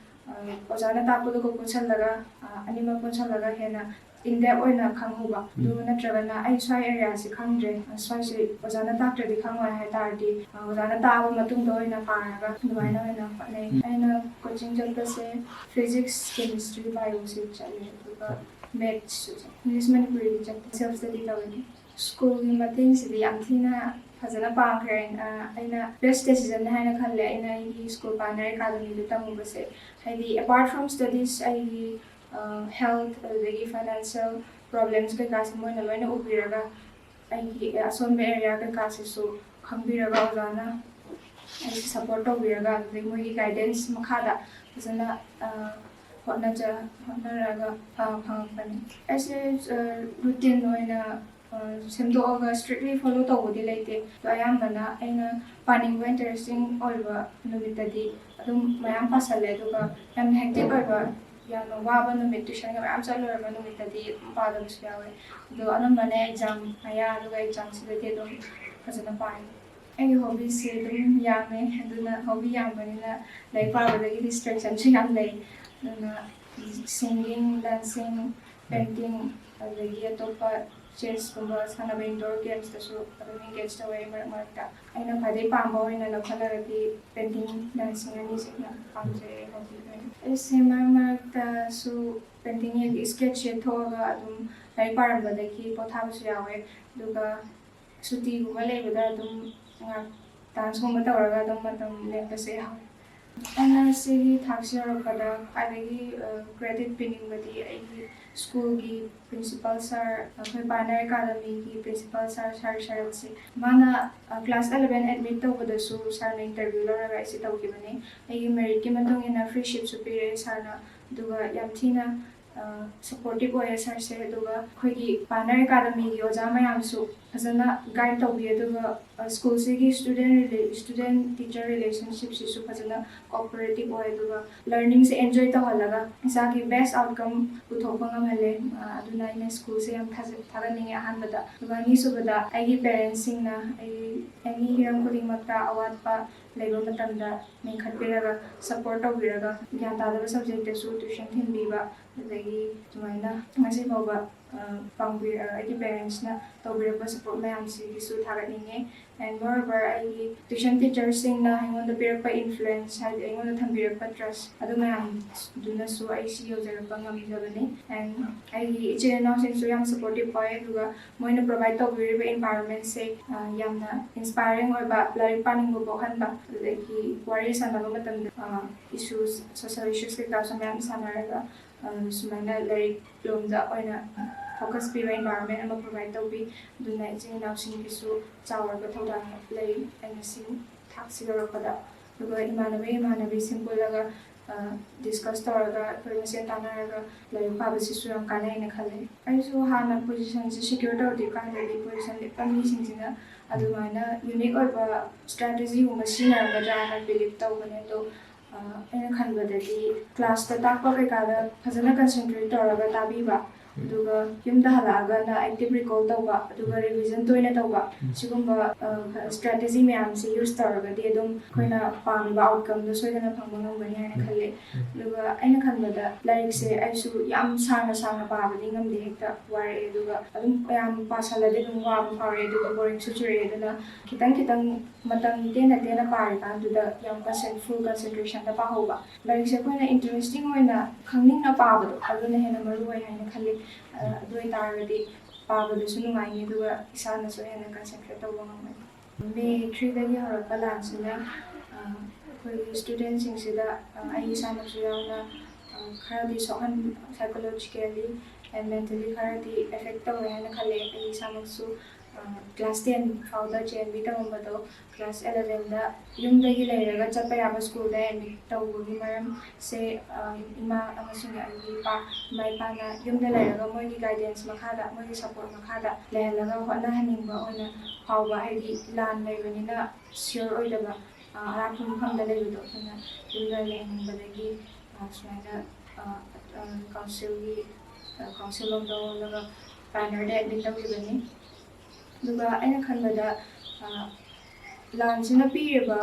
ꯑ, ꯑꯣꯖꯥꯅ ꯇꯥꯛꯄꯗꯨꯒ ꯄꯨꯟꯁꯜꯂꯒ, ꯑ, ꯑꯅꯤꯃꯛ ꯄꯨꯟꯁꯜꯂꯒ ꯍꯦꯟꯅ in depth ꯑꯣꯏꯅ ꯈꯪꯍꯧꯕ꯫ ꯑꯗꯨ ꯅꯠꯇ꯭ꯔꯒꯅ ꯑꯩ ꯁ꯭ꯋꯥꯏ ꯑꯦꯔꯤꯌꯥꯁꯤ ꯈꯪꯗ꯭ꯔꯦ, ꯁ꯭ꯋꯥꯏꯁꯤ ꯑꯣꯖꯥꯅ ꯇꯥꯛꯇ꯭ꯔꯗꯤ ꯈꯪꯉꯣꯏ ꯍꯥꯏ ꯇꯥꯔꯗꯤ, ꯑ, ꯑꯣꯖꯥꯅ ꯇꯥꯛꯑꯕ ꯃꯇꯨꯡꯗ ꯑꯣꯏꯅ ꯄꯥꯔꯒ ꯑꯗꯨꯃꯥꯏꯅ ꯑꯣꯏꯅ ꯍꯣꯠꯅꯩ꯫ ꯑꯩꯅ ꯀꯣꯆꯤꯡ ꯆꯠꯄꯁꯦ ꯐꯤꯖꯤꯛꯁ, ꯀꯦꯃꯤꯁꯇ꯭ꯔꯤ, ꯕꯥꯏꯑꯣꯁꯤ ꯆꯠꯂꯦ, ꯑꯗꯨꯒ ꯃꯦꯠꯁꯁꯨ ꯆꯠꯂꯦ꯫ ꯏꯪꯂꯤꯁ ꯃꯅꯤꯄꯨꯔꯤꯗꯤ ꯆꯠꯇꯦ, ꯁꯦꯜꯐ ꯁ꯭ꯇꯗꯤ ꯇꯧꯋꯦ꯫ ꯁ꯭ꯀꯨꯜꯒꯤ ꯃꯇꯦꯡꯁꯤꯗꯤ ꯌꯥꯝ ꯊꯤꯅ ꯐꯖꯅ ꯄꯥꯡꯈ꯭ꯔꯦ꯫ ꯑ, ꯑꯩꯅ ꯕꯦꯁ ꯗꯦꯁꯤꯖꯟꯅꯦ ꯍꯥꯏꯅ ꯈꯜꯂꯦ ꯑꯩꯅ ꯑꯩꯒꯤ ꯁ꯭ꯀꯨꯜ ꯄꯥꯔꯠꯅꯔ ꯑꯦꯀꯥꯗꯃꯤꯗ ꯇꯝꯃꯨꯕꯁꯦ꯫ ꯍꯥꯏꯗꯤ, ꯑꯦꯄꯥꯔꯠ ꯐ꯭ꯔꯣꯝ ꯁ꯭ꯇꯗꯤꯁ, ꯑꯩꯒꯤ ꯍꯦꯜꯊ, ꯑꯗꯨꯗꯒꯤ ꯐꯥꯏꯅꯥꯟꯁꯤꯌꯦꯜ ꯄ꯭ꯔꯣꯕ꯭ꯂꯦꯝꯁ ꯀꯩꯀꯥꯁꯦ ꯃꯣꯏꯅ ꯂꯣꯏꯅ ꯎꯕꯤꯔꯒ, ꯑꯩꯒꯤ ꯑꯁꯣꯟꯕ ꯑꯦꯔꯤꯌꯥ ꯀꯩꯀꯥꯁꯤꯁꯨ ꯈꯪꯕꯤꯔꯒ, ꯑꯣꯖꯥꯅ ꯑꯩꯁꯦ ꯁꯞꯄꯣꯔꯠ ꯇꯧꯕꯤꯔꯒ, ꯑꯗꯨꯗꯒꯤ ꯃꯣꯏꯒꯤ ꯒꯥꯏꯗꯦꯟꯁ ꯃꯈꯥꯗ ꯐꯖꯅ, ꯑ, ꯍꯣꯠꯅꯖ-, ꯍꯣꯠꯅꯔꯒ, ꯑ, ꯐꯪꯉꯛꯄꯅꯤ꯫ ꯑꯩꯁꯦ, ꯑ, ꯔꯨꯇꯤꯟ ꯑꯣꯏꯅ, ꯑ, ꯁꯦꯝꯗꯣꯛꯑꯒ ꯁ꯭ꯇ꯭ꯔꯤꯛꯂꯤ ꯐꯣꯂꯣ ꯇꯧꯕꯗꯤ ꯂꯩꯇꯦ, ꯑꯗꯣ ꯑꯌꯥꯝꯕꯅ ꯑꯩꯅ ꯄꯥꯅꯤꯡꯕ, ꯏꯟꯇꯔꯦꯁꯇꯤꯡ ꯑꯣꯏꯕ ꯅꯨꯃꯤꯠꯇꯗꯤ ꯑꯗꯨꯝ ꯃꯌꯥꯝ ꯄꯥꯁꯜꯂꯦ, ꯑꯗꯨꯒ ꯌꯥꯝꯅ ꯍꯦꯛꯇꯤꯛ ꯑꯣꯏꯕ, ꯌꯥꯝꯅ ꯋꯥꯕ ꯅꯨꯃꯤꯠ, ꯇ꯭ꯌꯨꯁꯟꯒ ꯃꯌꯥꯝ ꯆꯠꯂꯨꯔꯕ ꯅꯨꯃꯤꯠꯇꯗꯤ ꯑꯗꯨꯝ ꯄꯥꯗꯕꯁꯨ ꯌꯥꯎꯋꯦ꯫ ꯑꯗꯣ ꯑꯅꯝꯕꯅ ꯑꯦꯛꯖꯥꯝ ꯃꯌꯥ ꯑꯗꯨꯒ ꯑꯦꯛꯖꯥꯝꯁꯤꯗꯗꯤ ꯑꯗꯨꯝ ꯐꯖꯅ ꯄꯥꯏ꯫ ꯑꯩꯒꯤ ꯍꯣꯕꯤꯁꯦ ꯑꯗꯨꯝ ꯌꯥꯝꯃꯦ, ꯑꯗꯨꯅ ꯍꯣꯕꯤ ꯌꯥꯝꯕꯅꯤꯅ ꯂꯥꯏꯔꯤꯛ ꯄꯥꯕꯗꯒꯤ ꯗꯤꯁꯇ꯭ꯔꯦꯛꯁꯟꯁꯨ ꯌꯥꯝ ꯂꯩ꯫ ꯑꯗꯨꯅ ꯁꯤꯡꯒꯤꯡ, ꯗꯥꯟꯁꯤꯡ, ꯄꯦꯟꯇꯤꯡ, ꯑꯗꯒꯤ ꯑꯇꯣꯞꯄ ꯆꯦꯁꯀꯨꯝꯕ ꯁꯥꯟꯅꯕ, ꯏꯟꯗꯣꯔ ꯒꯦꯝꯁꯇꯁꯨ ꯑꯗꯨꯝ ꯑꯦꯡꯒꯦꯖ ꯇꯧꯋꯦ ꯃꯔꯛ ꯃꯔꯛꯇ꯫ ꯑꯩꯅ ꯈ꯭ꯋꯥꯏꯗꯒꯤ ꯄꯥꯝꯕ ꯑꯣꯏꯅ ꯂꯧꯈꯠꯂꯒꯗꯤ ꯄꯦꯟꯇꯤꯡ, ꯗꯥꯟꯁꯤꯡ ꯑꯅꯤꯁꯤꯅ ꯄꯥꯝꯖꯩ ꯍꯣꯕꯤ ꯑꯣꯏꯅ꯫ ꯑꯩꯁꯦ ꯃꯔꯛ ꯃꯔꯛꯇꯁꯨ ꯄꯦꯟꯇꯤꯡ ꯌꯦꯛ-, ꯁ꯭ꯀꯦꯠꯆ ꯌꯦꯛꯊꯣꯛꯑꯒ ꯑꯗꯨꯝ ꯂꯥꯏꯔꯤꯛ ꯄꯥꯔꯝꯕꯗꯒꯤ ꯄꯣꯊꯥꯕꯁꯨ ꯌꯥꯎꯋꯦ꯫ ꯑꯗꯨꯒ ꯁꯨꯇꯤꯒꯨꯝꯕ ꯂꯩꯕꯗ ꯑꯗꯨꯝ ꯉꯥꯏꯍꯥꯛ ꯗꯥꯟꯁꯀꯨꯝꯕ ꯇꯧꯔꯒ ꯑꯗꯨꯝ ꯃꯇꯝ ꯂꯦꯟꯕꯁꯨ ꯌꯥꯎꯋꯦ꯫ ꯑꯩꯅ ꯁꯤꯒꯤ ꯊꯥꯛꯁꯤ ꯌꯧꯔꯛꯄꯗ ꯈ꯭ꯋꯥꯏꯗꯒꯤ, ꯑ, ꯀ꯭ꯔꯦꯗꯤꯠ ꯄꯤꯅꯤꯡꯕꯗꯤ ꯑꯩꯒꯤ ꯁ꯭ꯀꯨꯜꯒꯤ ꯄ꯭ꯔꯤꯟꯁꯤꯄꯥꯜ ꯁꯥꯔ, ꯑꯩꯈꯣꯏ ꯄꯥꯔꯠꯅꯔ ꯑꯦꯀꯥꯗꯃꯤꯒꯤ ꯄ꯭ꯔꯤꯟꯁꯤꯄꯥꯜ ꯁꯥꯔ, ꯁꯥꯔ ꯁꯔꯠꯁꯤ꯫ ꯃꯥꯅ, ꯑ, ꯀ꯭ꯂꯥꯁ ꯑꯦꯂꯚꯦꯟ ꯑꯦꯗꯃꯤꯠ ꯇꯧꯕꯗꯁꯨ ꯁꯥꯔꯅ ꯏꯟꯇꯔꯚ꯭ꯌꯨ ꯂꯧꯔꯒ ꯑꯩꯁꯦ ꯇꯧꯈꯤꯕꯅꯤ꯫ ꯑꯩꯒꯤ ꯃꯦꯔꯤꯠꯀꯤ ꯃꯇꯨꯡ ꯏꯟꯅ ꯐ꯭ꯔꯤ ꯁꯤꯠꯁꯨ ꯄꯤꯔꯛꯑꯦ ꯁꯥꯔꯅ, ꯑꯗꯨꯒ ꯌꯥꯝ ꯊꯤꯅ, ꯑ, ꯁꯞꯄꯣꯔꯇꯤꯞ ꯑꯣꯏꯌꯦ ꯁꯥꯔꯁꯦ꯫ ꯑꯗꯨꯒ ꯑꯩꯈꯣꯏꯒꯤ ꯄꯥꯔꯠꯅꯔ ꯑꯦꯀꯥꯗꯃꯤꯒꯤ ꯑꯣꯖꯥ ꯃꯌꯥꯝꯁꯨ ꯐꯖꯅ ꯒꯥꯏꯗ ꯇꯧꯕꯤ꯫ ꯑꯗꯨꯒ, ꯑ, ꯁ꯭ꯀꯨꯜꯁꯤꯒꯤ ꯁ꯭ꯇꯨꯗꯦꯟ ꯔꯤꯂꯦ-, ꯁ꯭ꯇꯨꯗꯦꯟ ꯇꯤꯆꯔ ꯔꯤꯂꯦꯁꯟꯁꯤꯞꯁꯤꯁꯨ ꯐꯖꯅ ꯀꯣꯑꯣꯄꯔꯦꯇꯤꯞ ꯑꯣꯏ꯫ ꯑꯗꯨꯒ ꯂꯔꯅꯤꯡꯁꯦ ꯑꯦꯟꯖꯣꯏ ꯇꯧꯍꯜꯂꯒ ꯏꯆꯥꯒꯤ ꯕꯦꯁ ꯑꯥꯎꯠꯀꯝ ꯄꯨꯊꯣꯛꯄ ꯉꯝꯍꯜꯂꯦ꯫ ꯑ, ꯑꯗꯨꯅ ꯑꯩꯅ ꯁ꯭ꯀꯨꯜꯁꯦ ꯌꯥꯝ ꯊꯥꯖ-, ꯊꯥꯒꯠꯅꯤꯡꯉꯦ ꯑꯍꯥꯟꯕꯗ꯫ ꯑꯗꯨꯒ ꯑꯅꯤꯁꯨꯕꯗ ꯑꯩꯒꯤ ꯄꯦꯔꯦꯟꯁꯁꯤꯡꯅ ꯑꯩ ꯑꯦꯅꯤ ꯍꯤꯔꯝ ꯈꯨꯗꯤꯡꯃꯛꯇ ꯑꯋꯥꯠꯄ ꯂꯩꯕ ꯃꯇꯝꯗ ꯃꯦꯟꯈꯠꯄꯤꯔꯒ, ꯁꯞꯄꯣꯔꯠ ꯇꯧꯕꯤꯔꯒ, ꯒ꯭ꯌꯥꯟ ꯇꯥꯗꯕ ꯁꯕꯖꯦꯛꯇꯁꯨ ꯇ꯭ꯌꯨꯁꯟ ꯊꯤꯟꯕꯤꯕ, ꯑꯗꯒꯤ ꯁꯨꯃꯥꯏꯅ ꯉꯁꯤ ꯐꯥꯎꯕ ꯄꯥꯡꯕꯤ ꯑꯩꯒꯤ ꯄꯦꯔꯦꯟꯁꯅ ꯇꯧꯕꯤꯔꯛꯄ ꯁꯞꯄꯣꯔꯠ ꯃꯌꯥꯝꯁꯤꯒꯤꯁꯨ ꯊꯥꯒꯠꯅꯤꯡꯉꯦ꯫ ꯑꯦꯟ ꯃꯣꯔꯑꯣꯚꯔ, ꯑꯩꯒꯤ ꯇ꯭ꯌꯨꯁꯟ ꯇꯤꯆꯔꯁꯤꯡꯅ ꯑꯩꯉꯣꯟꯗ ꯄꯤꯔꯛꯄ ꯏꯟꯐ꯭ꯂꯨꯌꯦꯟꯁ, ꯍꯥꯏꯗꯤ ꯑꯩꯉꯣꯟꯗ ꯊꯝꯕꯤꯔꯛꯄ ꯇ꯭ꯔꯁ, ꯑꯗꯨ ꯃꯌꯥꯝꯗꯨꯅꯁꯨ ꯑꯩ ꯁꯤ ꯌꯧꯖꯔꯛꯄ ꯉꯝꯖꯕꯅꯤ꯫ ꯑꯦꯟ ꯑꯩꯒꯤ ꯏꯆꯤꯜ ꯏꯅꯥꯎꯁꯤꯡꯁꯨ ꯌꯥꯝ ꯁꯞꯄꯣꯔꯇꯤꯞ ꯑꯣꯏ, ꯑꯗꯨꯒ ꯃꯣꯏꯅ ꯄ꯭ꯔꯣꯚꯥꯏꯠ ꯇꯧꯕꯤꯔꯤꯕ ꯏꯟꯚꯥꯏꯔꯣꯟꯃꯦꯟꯁꯦ ꯌꯥꯝꯅ ꯏꯟꯁꯄꯥꯏꯔꯤꯡ ꯑꯣꯏꯕ, ꯂꯥꯏꯔꯤꯛ ꯄꯥꯅꯤꯡꯕ ꯄꯣꯛꯍꯟꯕ, ꯑꯗꯨꯗꯒꯤ ꯋꯥꯔꯤ ꯁꯥꯟꯅꯕ ꯃꯇꯝꯗ ꯏꯁꯨꯁ, ꯁꯣꯁꯦꯜ ꯏꯁꯨꯁ ꯀꯩꯀꯥꯁꯨ ꯃꯌꯥꯝ ꯁꯥꯟꯅꯔꯒ ꯁꯨꯃꯥꯏꯅ ꯂꯥꯏꯔꯤꯛ ꯂꯣꯝꯗ ꯑꯣꯏꯅ ꯐꯣꯀꯁ ꯄꯤꯕ ꯏꯟꯚꯥꯏꯔꯣꯟꯃꯦꯟ ꯑꯃ ꯄ꯭ꯔꯣꯚꯥꯏꯠ ꯇꯧꯕꯤ꯫ ꯑꯗꯨꯅ ꯏꯆꯤꯜ ꯏꯅꯥꯎꯁꯤꯡꯒꯤꯁꯨ ꯆꯥꯎꯔꯕ ꯊꯧꯗꯥꯡ ꯂꯩ ꯑꯩꯅ ꯁꯤ ꯊꯥꯛꯁꯤ ꯌꯧꯔꯛꯄꯗ꯫ ꯑꯗꯨꯒ ꯏꯃꯥꯟꯅꯕ ꯏꯃꯥꯟꯅꯕꯤꯁꯤꯡ ꯄꯨꯜꯂꯒ ꯗꯤꯁꯀꯁ ꯇꯧꯔꯒ ꯑꯩꯈꯣꯏ ꯃꯁꯦꯟ ꯇꯥꯟꯅꯔꯒ ꯂꯥꯏꯔꯤꯛ ꯄꯥꯕꯁꯤꯁꯨ ꯌꯥꯝ ꯀꯥꯟꯅꯩꯅ ꯈꯜꯂꯦ꯫ ꯑꯩꯁꯨ ꯍꯥꯟꯅ ꯄꯣꯖꯤꯁꯟꯁꯦ ꯁꯦꯀ꯭ꯌꯣꯔ ꯇꯧꯗ꯭ꯔꯤꯀꯥꯟꯗꯗꯤ ꯄꯣꯖꯤꯁꯟ ꯂꯦꯞꯄ ꯃꯤꯁꯤꯡꯁꯤꯅ ꯑꯗꯨꯃꯥꯏꯅ ꯌꯨꯅꯤꯛ ꯑꯣꯏꯕ ꯁ꯭ꯇ꯭ꯔꯦꯇꯦꯖꯤꯒꯨꯝꯕ ꯁꯤꯖꯤꯟꯅꯔꯝꯒꯗ꯭ꯔꯥ ꯍꯥꯏꯅ ꯕꯤꯂꯤꯞ ꯇꯧꯕꯅꯦ꯫ ꯑꯗꯣ ꯑꯩꯅ ꯈꯟꯕꯗꯗꯤ ꯀ꯭ꯂꯥꯁꯇ ꯇꯥꯛꯄ ꯀꯩꯀꯥꯗ ꯐꯖꯅ ꯀꯟꯁꯦꯟꯇ꯭ꯔꯦꯠ ꯇꯧꯔꯒ ꯇꯥꯕꯤꯕ, ꯑꯗꯨꯒ ꯌꯨꯝꯗ ꯍꯜꯂꯛꯑꯒꯅ ꯑꯦꯛꯇꯤꯚ ꯔꯤꯀꯣꯜ ꯇꯧꯕ, ꯑꯗꯨꯒ ꯔꯤꯚꯤꯖꯟ ꯇꯣꯏꯅ ꯇꯧꯕ, ꯁꯤꯒꯨꯝꯕ ꯁ꯭ꯇ꯭ꯔꯦꯇꯦꯖꯤ ꯃꯌꯥꯝꯁꯦ ꯌꯨꯁ ꯇꯧꯔꯒꯗꯤ ꯑꯗꯨꯝ ꯑꯩꯈꯣꯏꯅ ꯄꯥꯝꯃꯤꯕ ꯑꯥꯎꯠꯀꯝꯗꯣ ꯁꯣꯏꯗꯅ ꯐꯪꯕ ꯉꯝꯒꯅꯤ ꯍꯥꯏꯅ ꯈꯜꯂꯤ꯫ ꯑꯗꯨꯒ ꯑꯩꯅ ꯈꯟꯕꯗ ꯂꯥꯏꯔꯤꯛꯁꯦ ꯑꯩꯁꯨ ꯌꯥꯝ ꯁꯥꯡꯅ ꯁꯥꯡꯅ ꯄꯥꯕꯗꯤ ꯉꯝꯗꯦ, ꯍꯦꯛꯇ ꯋꯥꯔꯛꯑꯦ꯫ ꯑꯗꯨꯒ ꯑꯗꯨꯝ ꯌꯥꯝ ꯄꯥꯁꯜꯂꯗꯤ ꯑꯗꯨꯝ ꯋꯥꯕ ꯐꯥꯎꯔꯛꯑꯦ, ꯑꯗꯨꯒ ꯕꯣꯔꯤꯡꯁꯨ ꯆꯨꯔꯛꯑꯦ꯫ ꯑꯗꯨꯅ ꯈꯤꯇꯪ ꯈꯤꯇꯪ ꯃꯇꯝ ꯇꯦꯟꯅ ꯇꯦꯟꯅ ꯄꯥꯔꯤꯀꯥꯟꯗꯨꯗ ꯌꯥꯝ ꯀꯟꯁꯦꯟ-, ꯐꯨꯜ ꯀꯟꯁꯦꯟꯇ꯭ꯔꯦꯁꯟꯗ ꯄꯥꯍꯧꯕ꯫ ꯂꯥꯏꯔꯤꯛꯁꯦ ꯑꯩꯈꯣꯏꯅ ꯏꯟꯇꯔꯦꯁꯇꯤꯡ ꯑꯣꯏꯅ ꯈꯪꯅꯤꯡꯅ ꯄꯥꯕꯗꯣ, ꯑꯗꯨꯅ ꯍꯦꯟꯅ ꯃꯔꯨ ꯑꯣꯏ ꯍꯥꯏꯅ ꯈꯜꯂꯤ꯫ ꯑ, ꯑꯗꯨ ꯑꯣꯏꯇꯥꯔꯒꯗꯤ ꯄꯥꯕꯗꯁꯨ ꯅꯨꯡꯉꯥꯏꯅꯤ, ꯑꯗꯨꯒ ꯏꯁꯥꯅꯁꯨ ꯍꯦꯟꯅ ꯀꯟꯁꯦꯟꯇ꯭ꯔꯦꯠ ꯇꯧꯕ ꯉꯝꯒꯅꯤ꯫ ꯃꯦ ꯊ꯭ꯔꯤꯗꯒꯤ ꯍꯧꯔꯛꯄ ꯂꯥꯟꯁꯤꯅ, ꯑ, ꯑꯩꯈꯣꯏꯒꯤ ꯁ꯭ꯇꯨꯗꯦꯟꯁꯤꯡꯁꯤꯗ, ꯑ, ꯑꯩ ꯏꯁꯥꯃꯛꯁꯨ ꯌꯥꯎꯅ, ꯑ, ꯈꯔꯗꯤ ꯁꯣꯛꯍꯟ-, psychologically and mentally ꯈꯔꯗꯤ ꯑꯦꯐꯦꯛ ꯇꯧꯋꯦ ꯍꯥꯏꯅ ꯈꯜꯂꯦ꯫ ꯑꯩ ꯏꯁꯥꯃꯛꯁꯨ, ꯑ, ꯀ꯭ꯂꯥꯁ ꯇꯦꯟ ꯐꯥꯎꯗ ꯖꯦ ꯑꯦꯟ ꯚꯤ ꯇꯝꯃꯝꯕꯗꯣ, ꯀ꯭ꯂꯥꯁ ꯑꯦꯂꯚꯦꯟꯗ ꯌꯨꯝꯗꯒꯤ ꯂꯩꯔꯒ ꯆꯠꯄ ꯌꯥꯕ ꯁ꯭ꯀꯨꯜꯗ ꯑꯦꯗꯃꯤꯠ ꯇꯧꯕꯒꯤ ꯃꯔꯝꯁꯦ, ꯑ, ꯏꯃꯥ ꯑꯃꯁꯨꯡ ꯑꯩꯒꯤ ꯏꯄꯥ, ꯏꯃꯥ ꯏꯄꯥꯅ ꯌꯨꯝꯗ ꯂꯩꯔꯒ ꯃꯣꯏꯒꯤ ꯒꯥꯏꯗꯦꯟꯁ ꯃꯈꯥꯗ, ꯃꯣꯏꯒꯤ ꯁꯄꯣꯔꯠ ꯃꯈꯥꯗ ꯂꯩꯍꯜꯂꯒ ꯍꯣꯠꯅꯍꯟꯅꯤꯡꯕ ꯑꯣꯏꯅ ꯐꯥꯎꯕ, ꯍꯥꯏꯗꯤ ꯂꯥꯟ ꯂꯩꯕꯅꯤꯅ ꯁꯤꯌꯣꯔ ꯑꯣꯏꯗꯕ, ꯑ, ꯑꯔꯥꯞꯄ ꯃꯐꯝꯗ ꯂꯩꯕꯗꯣ, ꯑꯗꯨꯅ ꯌꯨꯝꯗ ꯂꯩꯍꯟꯅꯤꯡꯕꯗꯒꯤ, ꯑ, ꯁꯨꯃꯥꯏꯅ, ꯑ, ꯑ, ꯀꯥꯎꯟꯁꯤꯜꯒꯤ, ꯑ, ꯀꯥꯎꯟꯁꯤꯜ ꯂꯣꯝꯗ ꯑꯣꯜꯂꯒ ꯄꯥꯏꯅꯔꯗ ꯑꯦꯗꯃꯤꯠ ꯇꯧꯈꯤꯕꯅꯤ꯫ ꯑꯗꯨꯒ ꯑꯩꯅ ꯈꯟꯕꯗ, ꯑ, ꯂꯥꯟꯁꯤꯅ ꯄꯤꯔꯤꯕ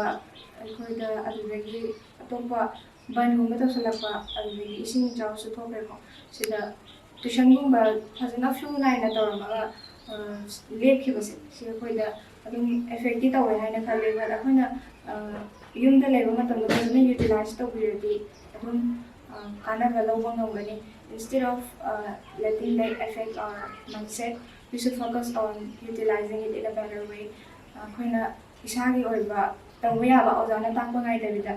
ꯑꯩꯈꯣꯏꯗ ꯑꯗꯨꯗꯒꯤ ꯑꯇꯣꯞꯄ ꯕꯟꯒꯨꯝꯕ ꯇꯧꯁꯜꯂꯛꯄ, ꯑꯗꯨꯗꯒꯤ ꯏꯁꯤꯡ ꯏꯆꯥꯎꯁꯨ ꯊꯣꯛꯈ꯭ꯔꯦꯀꯣ꯫ ꯁꯤꯗ ꯇ꯭ꯌꯨꯁꯟꯒꯨꯝꯕ ꯐꯖꯅ ꯐ꯭ꯂꯨ ꯅꯥꯏꯅ ꯇꯧꯔꯝꯃꯒ ꯂꯦꯞꯈꯤꯕꯁꯦ, ꯁꯤ ꯑꯩꯈꯣꯏꯗ ꯑꯗꯨꯝ ꯑꯦꯐꯦꯛꯇꯤ ꯇꯧꯋꯦ ꯍꯥꯏꯅ ꯈꯜꯂꯦ꯫ ꯕꯠ ꯑꯩꯈꯣꯏꯅ ꯌꯨꯝꯗ ꯂꯩꯕ ꯃꯇꯝꯗ ꯐꯖꯅ ꯌꯨꯇꯤꯂꯥꯏꯁ ꯇꯧꯕꯤꯔꯗꯤ ꯑꯗꯨꯝ ꯀꯥꯟꯅꯕ ꯂꯧꯕ ꯉꯝꯒꯅꯤ꯫ Instead of letting that affect our mindset, we should focus on utilizing it in a better way. ꯑꯩꯈꯣꯏꯅ ꯏꯁꯥꯒꯤ ꯑꯣꯏꯕ ꯇꯧꯕ ꯌꯥꯕ ꯑꯣꯖꯥꯅ ꯇꯥꯛꯄ ꯉꯥꯏꯗꯕꯤꯗ,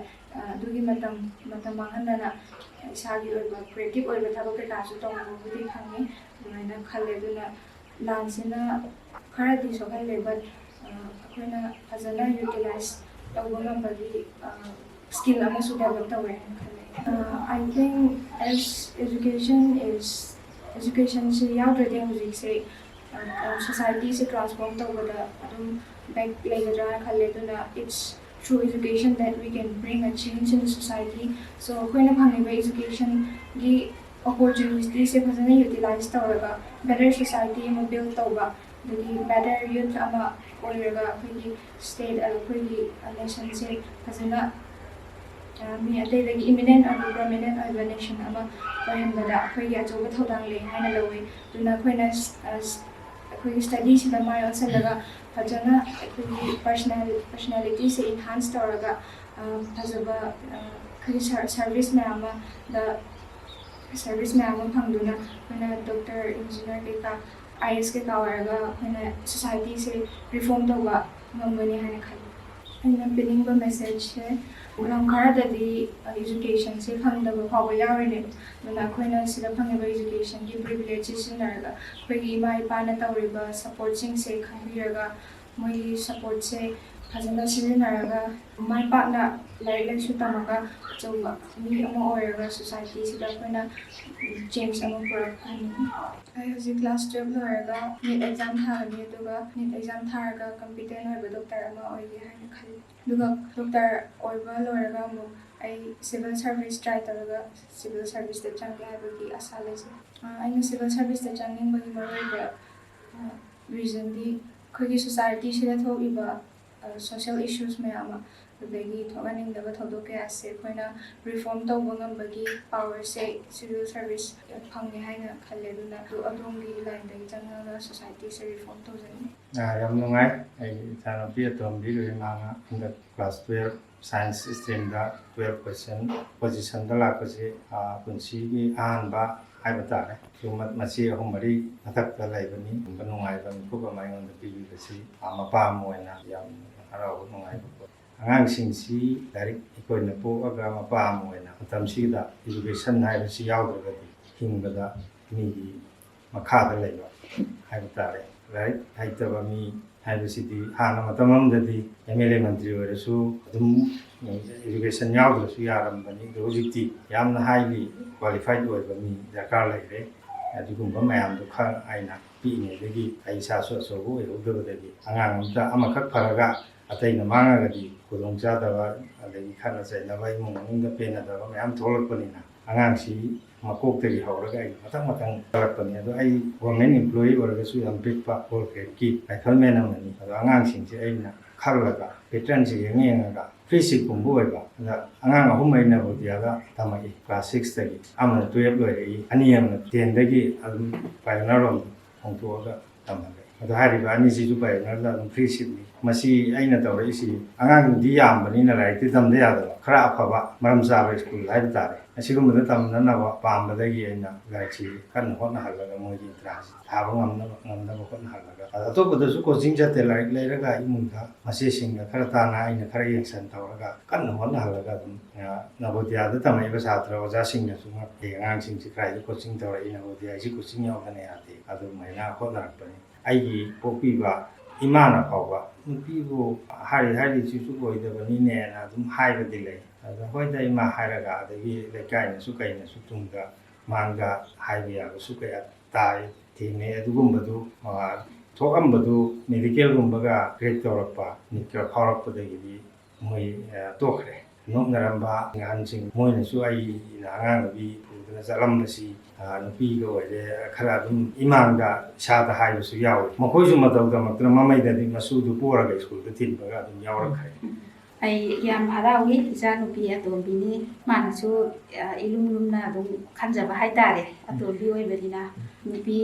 ꯑꯗꯨꯒꯤ ꯃꯇꯝ ꯃꯇꯝ ꯃꯥꯡꯍꯟꯗꯅ ꯏꯁꯥꯒꯤ ꯑꯣꯏꯕ ꯀ꯭ꯔꯤꯌꯦꯇꯤꯞ ꯑꯣꯏꯕ ꯊꯕꯛ ꯀꯩꯀꯥꯁꯨ ꯇꯧꯕꯕꯨꯗꯤ ꯐꯪꯉꯤ ꯑꯗꯨꯃꯥꯏꯅ ꯈꯜꯂꯦ꯫ ꯑꯗꯨꯅ ꯂꯥꯟꯁꯤꯅ ꯈꯔꯗꯤ ꯁꯣꯛꯍꯜꯂꯦ, ꯕꯠ ꯑꯩꯈꯣꯏꯅ ꯐꯖꯅ ꯌꯨꯇꯤꯂꯥꯏꯁ ꯇꯧꯕ ꯉꯝꯕꯒꯤ ꯁ꯭ꯀꯤꯜ ꯑꯃꯁꯨ ꯗꯦꯕꯂꯞ ꯇꯧꯋꯦ ꯍꯥꯏꯅ ꯈꯜꯂꯦ꯫ I think as education is educationꯁꯤ ꯌꯥꯎꯗ꯭ꯔꯗꯤ ꯍꯧꯖꯤꯛꯁꯦ ꯁꯣꯁꯥꯏꯇꯤꯁꯦ ꯇ꯭ꯔꯥꯟꯁꯐꯣꯔꯝ ꯇꯧꯕꯗ ꯑꯗꯨꯝ ꯕꯦꯛ ꯂꯩꯒꯗ꯭ꯔꯥꯅ ꯈꯜꯂꯦ꯫ ꯑꯗꯨꯅ it's through education that we can bring a change in the society. So ꯑꯩꯈꯣꯏꯅ ꯐꯪꯉꯤꯕ ꯏꯖꯨꯀꯦꯁꯟꯒꯤ ꯑꯣꯄꯣꯔꯆꯨꯅꯤꯇꯤꯁꯦ ꯐꯖꯅ ꯌꯨꯇꯤꯂꯥꯏꯁ ꯇꯧꯔꯒ ꯕꯦꯇꯔ ꯁꯣꯁꯥꯏꯇꯤ ꯑꯃ ꯕꯤꯜ ꯇꯧꯕ, ꯑꯗꯒꯤ ꯕꯦꯇꯔ ꯌꯨꯠ ꯑꯃ ꯑꯣꯏꯔꯒ ꯑꯩꯈꯣꯏꯒꯤ ꯁ꯭ꯇꯦꯠ ꯑꯩꯈꯣꯏꯒꯤ ꯅꯦꯁꯟꯁꯦ ꯐꯖꯅ ꯃꯤ ꯑꯇꯩꯗꯒꯤ ꯏꯃꯤꯅꯦꯟ ꯑꯣꯏꯕ ꯄ꯭ꯔꯣꯃꯤꯅꯦꯟ ꯑꯣꯏꯕ ꯅꯦꯁꯟ ꯑꯃ ꯑꯣꯏꯍꯟꯕꯗ ꯑꯩꯈꯣꯏꯒꯤ ꯑꯆꯧꯕ ꯊꯧꯗꯥꯡ ꯂꯩ ꯍꯥꯏꯅ ꯂꯧꯏ꯫ ꯑꯗꯨꯅ ꯑꯩꯈꯣꯏꯅ ꯑꯩꯈꯣꯏꯒꯤ ꯁ꯭ꯇꯗꯤꯁꯤꯗ ꯃꯥꯏ ꯑꯣꯟꯁꯤꯜꯂꯒ ꯐꯖꯅ ꯑꯩꯈꯣꯏꯒꯤ ꯄꯔꯁꯅꯦꯜ ꯄꯔꯁꯅꯦꯂꯤꯇꯤꯁꯦ ꯏꯟꯍꯥꯟꯁ ꯇꯧꯔꯒ ꯐꯖꯕ ꯑꯩꯈꯣꯏꯒꯤ ꯁꯔꯚꯤꯁ ꯃꯌꯥꯝ ꯑꯃꯗ ꯁꯔꯚꯤꯁ ꯃꯌꯥꯝ ꯑꯃ ꯐꯪꯗꯨꯅ ꯑꯩꯈꯣꯏꯅ ꯗꯣꯛꯇꯔ, ꯏꯟꯖꯤꯅꯤꯌꯔ ꯀꯩꯀꯥ, ꯑꯥꯏ ꯑꯦꯁ ꯀꯩꯀꯥ ꯑꯣꯏꯔꯒ ꯑꯩꯈꯣꯏꯅ ꯁꯣꯁꯥꯏꯇꯤꯁꯦ ꯔꯤꯐꯣꯔꯝ ꯇꯧꯕ ꯉꯝꯒꯅꯤ ꯍꯥꯏꯅ ꯈꯜꯂꯤ꯫ ꯑꯩꯅ ꯄꯤꯅꯤꯡꯕ ꯃꯦꯁꯦꯖꯁꯦ, ꯂꯝ ꯈꯔꯗꯗꯤ ꯏꯖꯨꯀꯦꯁꯟꯁꯦ ꯐꯪꯗꯕ ꯐꯥꯎꯕ ꯌꯥꯎꯔꯤꯅꯦꯕ꯫ ꯑꯗꯨꯅ ꯑꯩꯈꯣꯏꯅ ꯁꯤꯗ ꯐꯪꯉꯤꯕ ꯏꯖꯨꯀꯦꯁꯟꯒꯤ ꯄ꯭ꯔꯤꯚꯤꯂꯦꯖꯁꯦ ꯁꯤꯖꯤꯟꯅꯔꯒ ꯑꯩꯈꯣꯏꯒꯤ ꯏꯃꯥ ꯏꯄꯥꯅ ꯇꯧꯔꯤꯕ ꯁꯞꯄꯣꯔꯠꯁꯤꯡꯁꯦ ꯈꯪꯕꯤꯔꯒ ꯃꯣꯏꯒꯤ ꯁꯞꯄꯣꯔꯠꯁꯦ ꯐꯖꯅ ꯁꯤꯖꯤꯟꯅꯔꯒ ꯃꯥꯏ ꯄꯥꯛꯅ ꯂꯥꯏꯔꯤꯛ ꯂꯥꯏꯁꯨ ꯇꯝꯃꯒ ꯑꯆꯧꯕ ꯃꯤ ꯑꯃ ꯑꯣꯏꯔꯒ ꯁꯣꯁꯥꯏꯇꯤꯁꯤꯗ ꯑꯩꯈꯣꯏꯅ ꯆꯦꯟꯖ ꯑꯃ ꯄꯨꯔꯛꯍꯟꯅꯤꯡꯉꯤ꯫ ꯑꯩ ꯍꯧꯖꯤꯛ ꯀ꯭ꯂꯥꯁ ꯇꯨꯌꯦꯜꯞ ꯂꯣꯏꯔꯒ ꯅꯤꯠ ꯑꯦꯛꯖꯥꯝ ꯊꯥꯒꯅꯤ, ꯑꯗꯨꯒ ꯅꯤꯠ ꯑꯦꯛꯖꯥꯝ ꯊꯥꯔꯒ ꯀꯝꯄꯤꯇꯦꯟ ꯑꯣꯏꯕ ꯗꯣꯛꯇꯔ ꯑꯃ ꯑꯣꯏꯒꯦ ꯍꯥꯏꯅ ꯈꯜꯂꯤ꯫ ꯑꯗꯨꯒ ꯗꯣꯛꯇꯔ ꯑꯣꯏꯕ ꯂꯣꯏꯔꯒ ꯑꯃꯨꯛ ꯑꯩ ꯁꯤꯚꯤꯜ ꯁꯥꯔꯚꯤꯁ ꯇ꯭ꯔꯥꯏ ꯇꯧꯔꯒ ꯁꯤꯚꯤꯜ ꯁꯥꯔꯚꯤꯁꯇ ꯆꯪꯒꯦ ꯍꯥꯏꯕꯒꯤ ꯑꯁꯥ ꯂꯩꯖꯩ꯫ ꯑꯩꯅ ꯁꯤꯚꯤꯜ ꯁꯥꯔꯚꯤꯁꯇ ꯆꯪꯅꯤꯡꯕꯒꯤ ꯃꯔꯨꯑꯣꯏꯕ ꯔꯤꯖꯟꯗꯤ ꯑꯩꯈꯣꯏꯒꯤ ꯁꯣꯁꯥꯏꯇꯤꯁꯤꯗ ꯊꯣꯛꯂꯤꯕ ꯁꯣꯁꯤꯌꯦꯜ ꯏꯁꯨꯁ ꯃꯌꯥꯝ ꯑꯃ ꯑꯗꯒꯤ ꯊꯣꯛꯍꯟꯅꯤꯡꯗꯕ ꯊꯧꯗꯣꯛ ꯀꯌꯥꯁꯦ ꯑꯩꯈꯣꯏꯅ ꯔꯤꯐꯣꯔꯝ ꯇꯧꯕ ꯉꯝꯕꯒꯤ ꯄꯥꯋꯔꯁꯦ ꯁꯤꯚꯤꯜ ꯁꯥꯔꯚꯤꯁ ꯐꯪꯉꯦ ꯍꯥꯏꯅ ꯈꯜꯂꯦ꯫ ꯑꯗꯨꯅ ꯑꯗꯨ ꯑꯗꯣꯝꯒꯤ ꯂꯥꯏꯟꯗꯒꯤ ꯆꯪꯉꯒ ꯁꯣꯁꯥꯏꯇꯤꯁꯦ ꯔꯤꯐꯣꯔꯝ ꯇꯧꯖꯅꯤꯡꯉꯤ꯫ ꯑꯥ, ꯌꯥꯝ ꯅꯨꯡꯉꯥꯏ꯫ ꯑꯩꯒꯤ ꯏꯆꯥꯅꯨꯄꯤ ꯑꯇꯣꯝꯕꯤ ꯔꯨꯍꯤꯃꯥꯅ ꯍꯟꯗꯛ ꯀ꯭ꯂꯥꯁ ꯇꯨꯌꯦꯜꯐ ꯁꯥꯏꯟꯁ ꯁ꯭ꯇ꯭ꯔꯤꯝꯗ ꯇꯨꯌꯦꯜꯐ ꯄꯣꯖꯤꯁꯟ, ꯄꯣꯖꯤꯁꯟꯗ ꯂꯥꯛꯄꯁꯦ, ꯑꯥ, ꯄꯨꯟꯁꯤꯒꯤ ꯑꯍꯥꯟꯕ ꯍꯥꯏꯕ ꯇꯥꯔꯦ꯫ ꯁꯤꯒꯨꯝꯕ ꯃꯆꯦ ꯑꯍꯨꯝ ꯃꯔꯤ ꯃꯊꯛꯇ ꯂꯩꯕꯅꯤ꯫ ꯁꯤꯒꯨꯝꯕ ꯅꯨꯡꯉꯥꯏꯕ ꯃꯤꯀꯨꯞ ꯑꯃ ꯑꯩꯉꯣꯟꯗ ꯄꯤꯕꯤꯕꯁꯤ, ꯑꯥ, ꯃꯄꯥ ꯑꯃ ꯑꯣꯏꯅ ꯌꯥꯝ ꯍꯔꯥꯎꯕ, ꯅꯨꯡꯉꯥꯏꯕ ꯄꯣꯠ꯫ ꯑꯉꯥꯡꯁꯤꯡꯁꯤ ꯂꯥꯏꯔꯤꯛ ꯑꯩꯈꯣꯏꯅ ꯄꯣꯛꯑꯒ ꯃꯄꯥ ꯑꯃ ꯑꯣꯏꯅ ꯃꯇꯝꯁꯤꯗ ꯏꯗꯨꯀꯦꯁꯟ ꯍꯥꯏꯕꯁꯤ ꯌꯥꯎꯗ꯭ꯔꯒꯗꯤ ꯍꯤꯡꯕꯗ ꯃꯤꯒꯤ ꯃꯈꯥꯗ ꯂꯩꯕ ꯍꯥꯏꯕ ꯇꯥꯔꯦ꯫ ꯂꯥꯏꯔꯤꯛ ꯍꯩꯇꯕ ꯃꯤ ꯍꯥꯏꯕꯁꯤꯗꯤ ꯍꯥꯟꯅ ꯃꯇꯝ ꯑꯃꯗꯗꯤ ꯑꯦꯝ ꯑꯦꯜ ꯑꯦ ꯃꯟꯇ꯭ꯔꯤ ꯑꯣꯏꯔꯁꯨ ꯑꯗꯨꯝ ꯏꯗꯨꯀꯦꯁꯟ ꯌꯥꯎꯗ꯭ꯔꯁꯨ ꯌꯥꯔꯝꯕꯅꯤ꯫ ꯑꯗꯣ ꯍꯧꯖꯤꯛꯇꯤ ꯌꯥꯝꯅ ꯍꯥꯏꯂꯤ ꯀ꯭ꯋꯥꯂꯤꯐꯥꯏꯠ ꯑꯣꯏꯕ ꯃꯤ ꯗꯔꯀꯥꯔ ꯂꯩꯔꯦ꯫ ꯑꯗꯨꯒꯨꯝꯕ ꯃꯌꯥꯝꯗꯣ ꯈꯔ ꯑꯩꯅ ꯄꯤꯛꯏꯉꯩꯗꯒꯤ ꯑꯩ ꯏꯁꯥꯁꯨ ꯑꯆꯧꯕ ꯑꯣꯏꯍꯧꯗꯕꯗꯒꯤ ꯑꯉꯥꯡ ꯑꯝꯇ ꯑꯃꯈꯛ ꯐꯔꯒ ꯑꯇꯩꯅ ꯃꯥꯡꯉꯒꯗꯤ ꯈꯨꯗꯣꯡꯆꯥꯗꯕ, ꯑꯗꯒꯤ ꯈꯠꯅ ꯆꯩꯅꯕ, ꯏꯃꯨꯡ ꯃꯅꯨꯡꯗ ꯄꯦꯟꯅꯗꯕ ꯃꯌꯥꯝ ꯊꯣꯛꯂꯛꯄꯅꯤꯅ ꯑꯉꯥꯡꯁꯤ ꯃꯀꯣꯛꯇꯒꯤ ꯍꯧꯔꯒ ꯑꯩꯅ ꯃꯊꯪ ꯃꯊꯪ ꯆꯠꯂꯛꯄꯅꯤ꯫ ꯑꯗꯣ ꯑꯩ ꯒꯣꯔꯃꯦꯟ ꯏꯝꯄ꯭ꯂꯣꯌꯤ ꯑꯣꯏꯔꯒꯁꯨ ꯌꯥꯝ ꯄꯤꯛꯄ ꯐꯣꯔ ꯒ꯭ꯔꯦꯗꯀꯤ ꯔꯥꯏꯐꯜꯃꯦꯟ ꯑꯃꯅꯤ꯫ ꯑꯗꯣ ꯑꯉꯥꯡꯁꯤꯡꯁꯦ ꯑꯩꯅ ꯈꯜꯂꯒ ꯄꯦꯇꯔꯟꯁꯦ ꯌꯦꯡꯉ ꯌꯦꯡꯉꯒ ꯐ꯭ꯔꯤ ꯁꯤꯞꯀꯨꯝꯕ ꯑꯣꯏꯕ, ꯑꯗ ꯑꯉꯥꯡ ꯑꯍꯨꯝ ꯑꯩ ꯅꯕꯣꯗꯤꯌꯥꯗ ꯇꯝꯃꯛꯏ, ꯀ꯭ꯂꯥꯁ ꯁꯤꯛꯁꯇꯒꯤ꯫ ꯑꯃꯅ ꯇꯨꯌꯦꯜꯐ ꯂꯣꯏꯔꯛꯏ, ꯑꯅꯤ ꯑꯃꯅ ꯇꯦꯟꯗꯒꯤ ꯑꯗꯨꯝ ꯄꯥꯏꯑꯣꯅꯤꯌꯔ ꯔꯣꯝꯗ ꯍꯣꯡꯗꯣꯛꯑꯒ ꯇꯝꯍꯜꯂꯦ꯫ ꯑꯗꯣ ꯍꯥꯏꯔꯤꯕ ꯑꯅꯤꯁꯤꯁꯨ ꯄꯥꯏꯑꯣꯅꯤꯌꯔꯗ ꯑꯗꯨꯝ ꯐ꯭ꯔꯤ ꯁꯤꯞꯅꯤ꯫ ꯃꯁꯤ ꯑꯩꯅ ꯇꯧꯔꯛꯏꯁꯤ ꯑꯉꯥꯡꯗꯤ ꯌꯥꯝꯕꯅꯤꯅ ꯂꯥꯏꯔꯤꯛꯇꯤ ꯇꯝꯗ ꯌꯥꯗꯕ, ꯈꯔ ꯑꯐꯕ ꯃꯔꯝ ꯆꯥꯕ ꯁ꯭ꯀꯨꯜ ꯍꯥꯏꯕ ꯇꯥꯔꯦ, ꯑꯁꯤꯒꯨꯝꯕꯗ ꯇꯝꯅꯅꯕ ꯄꯥꯝꯕꯗꯒꯤ ꯑꯩꯅ ꯂꯥꯏꯔꯤꯛꯁꯤ ꯀꯟꯅ ꯍꯣꯠꯅꯍꯜꯂꯒ ꯃꯣꯏꯒꯤ ꯏꯟꯇ꯭ꯔꯥꯟꯁ ꯊꯥꯕ ꯉꯝꯅꯕ, ꯉꯝꯅꯕ ꯍꯣꯠꯅꯍꯜꯂꯒ꯫ ꯑꯗ ꯑꯇꯣꯞꯄꯗꯁꯨ ꯀꯣꯆꯤꯡ ꯆꯠꯇꯦ, ꯂꯥꯏꯔꯤꯛ ꯂꯩꯔꯒ ꯏꯃꯨꯡꯗ ꯃꯆꯦꯁꯤꯡꯒ ꯈꯔ ꯇꯥꯅ ꯑꯩꯅ ꯈꯔ ꯌꯦꯡꯁꯟ ꯇꯧꯔꯒ ꯀꯟꯅ ꯍꯣꯠꯅꯍꯜꯂꯒ ꯑꯗꯨꯝ, ꯑ, ꯅꯕꯣꯗꯤꯌꯥꯗ ꯇꯝꯃꯛꯏꯕ ꯁꯥꯇ꯭ꯔ ꯑꯣꯖꯥꯁꯤꯡꯅꯁꯨ ꯉꯛꯑꯦ, "ꯑꯉꯥꯡꯁꯤꯡꯁꯤ ꯀꯗꯥꯏꯗ ꯀꯣꯆꯤꯡ ꯇꯧꯔꯛꯏ? ꯅꯕꯣꯗꯤꯌꯥꯁꯤ ꯀꯣꯆꯤꯡ ꯌꯥꯎꯗꯅ ꯌꯥꯗꯦ"꯫ ꯑꯗꯨꯃꯥꯏꯅ ꯍꯣꯠꯅꯔꯛꯄꯅꯤ꯫ ꯑꯩꯒꯤ ꯄꯣꯛꯄꯤꯕ ꯏꯃꯥꯅ ꯐꯥꯎꯕ ꯅꯨꯄꯤꯕꯨ ꯍꯥꯏꯔꯤ ꯍꯥꯏꯔꯤꯁꯤꯁꯨ ꯑꯣꯏꯗꯕꯅꯤꯅꯦꯅ ꯑꯗꯨꯝ ꯍꯥꯏꯕꯗꯤ ꯂꯩ꯫ ꯑꯗ ꯍꯣꯏꯗ ꯏꯃꯥ ꯍꯥꯏꯔꯒ, ꯑꯗꯒꯤ ꯂꯩꯀꯥꯏꯅꯁꯨ ꯀꯩꯅꯁꯨ ꯇꯨꯡꯗ ꯃꯥꯡꯗ ꯍꯥꯏꯕ ꯌꯥꯕꯁꯨ ꯀꯌꯥ ꯇꯥꯏ, ꯊꯦꯡꯅꯩ꯫ ꯑꯗꯨꯒꯨꯝꯕꯗꯨ, ꯑ, ꯊꯣꯛꯑꯝꯕꯗꯨ ꯃꯦꯗꯤꯀꯦꯜꯒꯨꯝꯕꯒ ꯀ꯭ꯔꯦꯛ ꯇꯧꯔꯛꯄ, ꯅꯤꯠꯀ ꯐꯥꯎꯔꯛꯄꯗꯒꯤꯗꯤ ꯃꯣꯏ, ꯑ, ꯇꯣꯛꯈ꯭ꯔꯦ꯫ ꯅꯣꯛꯅꯔꯝꯕ ꯑꯍꯟꯁꯤꯡ, ꯃꯣꯏꯅꯁꯨ ꯑꯩꯅ ꯑꯉꯥꯡ ꯅꯨꯄꯤ ꯄꯨꯗꯅ ꯆꯠꯂꯝꯕꯁꯤ, ꯑ, ꯅꯨꯄꯤꯒ ꯑꯣꯏꯔꯦ, ꯈꯔ ꯑꯗꯨꯝ ꯏꯃꯥꯡꯗ ꯏꯁꯥꯗ ꯍꯥꯏꯕꯁꯨ ꯌꯥꯎꯏ꯫ ꯃꯈꯣꯏꯁꯨ ꯃꯇꯧ ꯇꯝꯃꯛꯇꯅ ꯃꯃꯩꯗꯗꯤ ꯃꯆꯨꯗꯨ ꯄꯣꯔꯒ ꯁ꯭ꯀꯨꯜꯗ ꯊꯤꯟꯕꯒ ꯑꯗꯨꯝ ꯌꯥꯎꯔꯛꯈ꯭ꯔꯦ꯫ ꯑꯩ ꯌꯥꯝ ꯍꯔꯥꯎꯏ, ꯏꯆꯥꯅꯨꯄꯤ ꯑꯇꯣꯝꯕꯤꯅꯤ꯫ ꯃꯥꯅꯁꯨ, ꯑ, ꯏꯂꯨꯝ ꯂꯨꯝꯅ ꯑꯗꯨꯝ ꯈꯟꯖꯕ ꯍꯥꯏꯇꯥꯔꯦ, ꯑꯇꯣꯝꯕꯤ ꯑꯣꯏꯕꯅꯤꯅ꯫ ꯅꯨꯄꯤ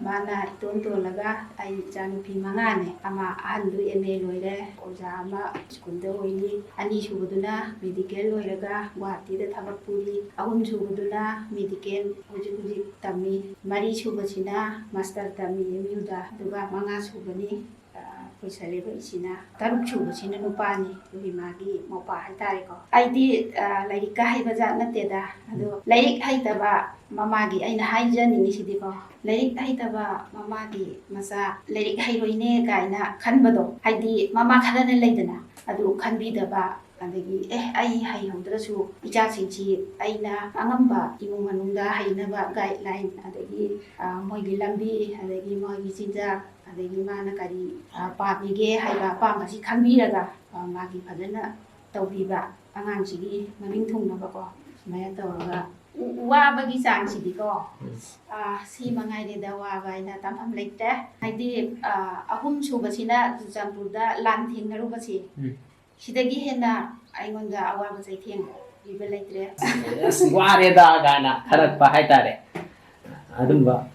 ꯃꯥꯅ ꯏꯇꯣꯟ ꯇꯣꯜꯂꯒ, ꯑꯩ ꯏꯆꯥꯅꯨꯄꯤ ꯃꯉꯥꯅꯦ꯫ ꯑꯃ ꯑꯍꯟꯗꯨ M A ꯂꯣꯏꯔꯦ, ꯑꯣꯖꯥ ꯑꯃ ꯁ꯭ꯀꯨꯜꯗ ꯑꯣꯏꯔꯤ꯫ ꯑꯅꯤꯁꯨꯕꯗꯨꯅ medical ꯂꯣꯏꯔꯒ ꯒꯨꯋꯥꯍꯥꯇꯤꯗ ꯊꯕꯛ ꯄꯨꯔꯤ꯫ ꯑꯍꯨꯝꯁꯨꯕꯗꯨꯅ medical ꯍꯧꯖꯤꯛ ꯍꯧꯖꯤꯛ ꯇꯝꯃꯤ꯫ ꯃꯔꯤꯁꯨꯕꯁꯤꯅ master ꯇꯝꯃꯤ M U ꯗ꯫ ꯑꯗꯨꯒ ꯃꯉꯥꯁꯨꯕꯅꯤ ꯑꯩꯈꯣꯏ ꯁꯦꯂꯦꯕ꯭ꯔꯦꯠꯁꯤꯅ꯫ ꯇꯔꯨꯛ ꯁꯨꯕꯁꯤꯅ ꯅꯨꯄꯥꯅꯤ, ꯑꯗꯨꯒꯤ ꯃꯥꯒꯤ ꯃꯧꯄꯥ ꯍꯥꯏꯇꯥꯔꯦꯀꯣ꯫ ꯑꯩꯗꯤ, ꯑ, ꯂꯥꯏꯔꯤꯛꯀ ꯍꯩꯕ ꯖꯥꯠ ꯅꯠꯇꯦꯗ꯫ ꯑꯗꯣ ꯂꯥꯏꯔꯤꯛ ꯍꯩꯇꯕ ꯃꯃꯥꯒꯤ ꯑꯩꯅ ꯍꯥꯏꯖꯅꯤꯡꯉꯤꯁꯤꯗꯤꯀꯣ, ꯂꯥꯏꯔꯤꯛ ꯍꯩꯇꯕ ꯃꯃꯥꯒꯤ ꯃꯆꯥ ꯂꯥꯏꯔꯤꯛ ꯍꯩꯔꯣꯏꯅꯦ ꯀꯥꯏꯅ ꯈꯟꯕꯗꯣ, ꯍꯥꯏꯗꯤ ꯃꯃꯥ ꯈꯔꯅ ꯂꯩꯗꯅ, ꯑꯗꯨ ꯈꯟꯕꯤꯗꯕ꯫ ꯑꯗꯒꯤ, "ꯑꯦ, ꯑꯩ ꯍꯩꯍꯧꯗ꯭ꯔꯁꯨ ꯏꯆꯥꯁꯤꯡꯁꯤ ꯑꯩꯅ ꯑꯉꯝꯕ ꯏꯃꯨꯡ ꯃꯅꯨꯡꯗ ꯍꯩꯅꯕ guideline, ꯑꯗꯒꯤ, ꯑ, ꯃꯣꯏꯒꯤ ꯂꯝꯕꯤ, ꯑꯗꯒꯤ ꯃꯣꯏꯒꯤ ꯆꯤꯟꯖꯥꯛ, ꯑꯗꯒꯤ ꯃꯥꯅ ꯀꯔꯤ, ꯑ, ꯄꯥꯝꯃꯤꯒꯦ ꯍꯥꯏꯕ ꯑꯄꯥꯝꯕꯁꯤ ꯈꯪꯕꯤꯔꯒ, ꯑ, ꯃꯥꯒꯤ ꯐꯖꯅ ꯇꯧꯕꯤꯕ, ꯑꯉꯥꯡꯁꯤꯒꯤ ꯃꯅꯤꯡ ꯊꯨꯡꯅꯕꯀꯣ, ꯁꯨꯃꯥꯏꯅ ꯇꯧꯔꯒ ꯎ-, ꯋꯥꯕꯒꯤ ꯆꯥꯡꯁꯤꯗꯤꯀꯣ, ꯑ, ꯁꯤ ꯃꯉꯥꯏꯔꯦꯗ, ꯋꯥꯕ ꯍꯥꯏꯅ ꯇꯝꯐꯝ ꯂꯩꯇꯦ꯫ ꯍꯥꯏꯗꯤ, ꯑ, ꯑꯍꯨꯝ ꯁꯨꯕꯁꯤꯅ ꯆꯨꯔꯆꯥꯟꯄꯨꯔꯗ ꯂꯥꯟ ꯊꯦꯡꯅꯔꯨꯕꯁꯦ, ꯎꯝ꯫ ꯁꯤꯗꯒꯤ ꯍꯦꯟꯅ ꯑꯩꯉꯣꯟꯗ ꯑꯋꯥꯕ ꯆꯩꯊꯦꯡ ꯄꯤꯕ ꯂꯩꯇ꯭ꯔꯦ꯫ ꯑꯁ, ꯋꯥꯔꯦꯗ ꯀꯥꯏꯅ ꯊꯥꯔꯛꯄ ꯍꯥꯏꯇꯥꯔꯦ꯫ ꯑꯗꯨꯝꯕ